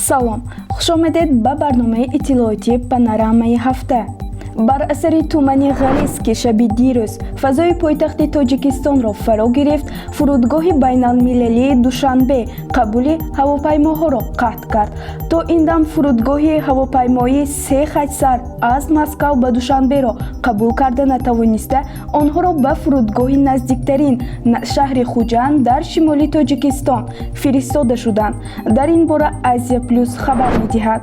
Салом, хушомадед ба барномаи иттилоотии «Панорамаи ҳафта». Бар асари тумани ғализ, ки шаби дирӯз фазои пойтахти Тоҷикистонро фаро гирифт, фурудгоҳи байналмилалии Душанбе қабули ҳавопаймоҳоро қатъ кард. То ин дам фурудгоҳи ҳавопаймоӣ се хатсар аз Москав ба Душанберо қабул карда натавониста, онҳоро ба фурудгоҳи наздиктарин, шаҳри Хуҷанд дар шимоли Тоҷикистон, фиристода шуданд. Дар ин бора «Азия Плюс» хабар медиҳад.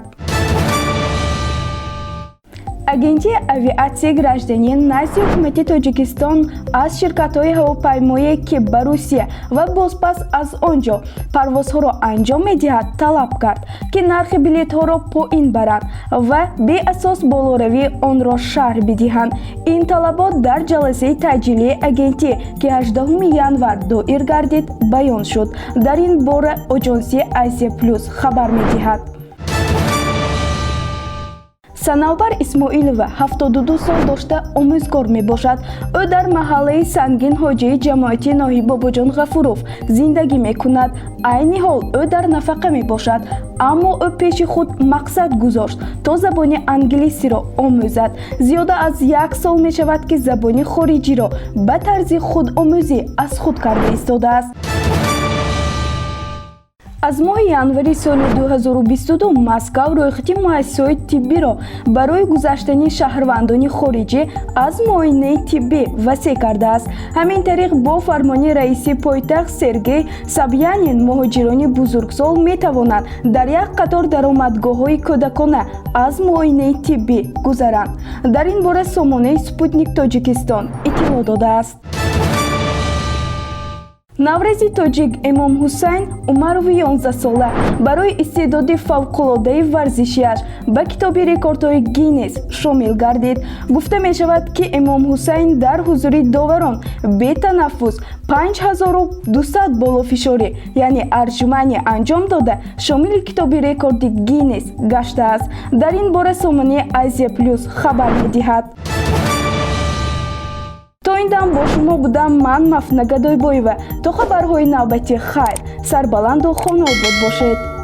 Агентии авиатсияи гражданӣ назди ҳукумати Тоҷикистон аз ширкатҳои ҳавопаймоие, ки ба Русия ва бозпас аз он ҷо парвозҳоро анҷом медиҳад, талаб кард, ки нархи билетҳоро поин баранд ва беасос болоравии онро шарҳ бидиҳанд. Ин талабот дар ҷаласаи таъҷилии агентӣ, ки 18 январ доир гардид, баён шуд. Дар ин бора оҷонсии «Азия Плюс» хабар медиҳад. Санавбар Исмоилова 72 сол дошта, омӯзгор мебошад. Ӯ дар маҳаллаи Сангин Ҳоҷии ҷамоати ноҳияи Бобоҷон Ғафуров зиндагӣ мекунад. Айни ҳол ӯ дар нафақа мебошад, аммо ӯ пеши худ мақсад гузошт, то забони англисиро омӯзад. Зиёда аз як сол мешавад, ки забони хориҷиро ба тарзи худомӯзӣ аз худ карда истодааст. Аз моҳи январи соли 2022 Москав рӯйхати муассисаҳои тиббиро барои гузаштани шаҳрвандони хориҷӣ аз муоинаи тиббӣ васеъ кардааст. Ҳамин тариқ, бо фармони раиси пойтахт Сергей Собянин муҳоҷирони бузургсол метавонанд дар як қатор даромадгоҳҳои кӯдакона аз муоинаи тиббӣ гузаранд. Дар ин бора сомонаи «Спутник Тоҷикистон» иттилоъ додааст. Наврази тоҷик Эмом Ҳусайн Умарови 11-сола барои истеъдоди фавқулодаи варзишиаш ба китоби рекордҳои Гиннес шомил гардид. Гуфта мешавад, ки Эмом Ҳусайн дар ҳузури доварон бетанаффус 5200 болофишорӣ, яъне отжимание, анҷом дода, шомили китоби рекорди Гиннес гаштааст. Дар ин бора сомонаи «Азия Плюс» хабар медиҳад. То ин дам бо шумо будам ман, Мафна Гадойбоева. То хабарҳои навбатӣ хайр, сарбаланду хонаобод бошед.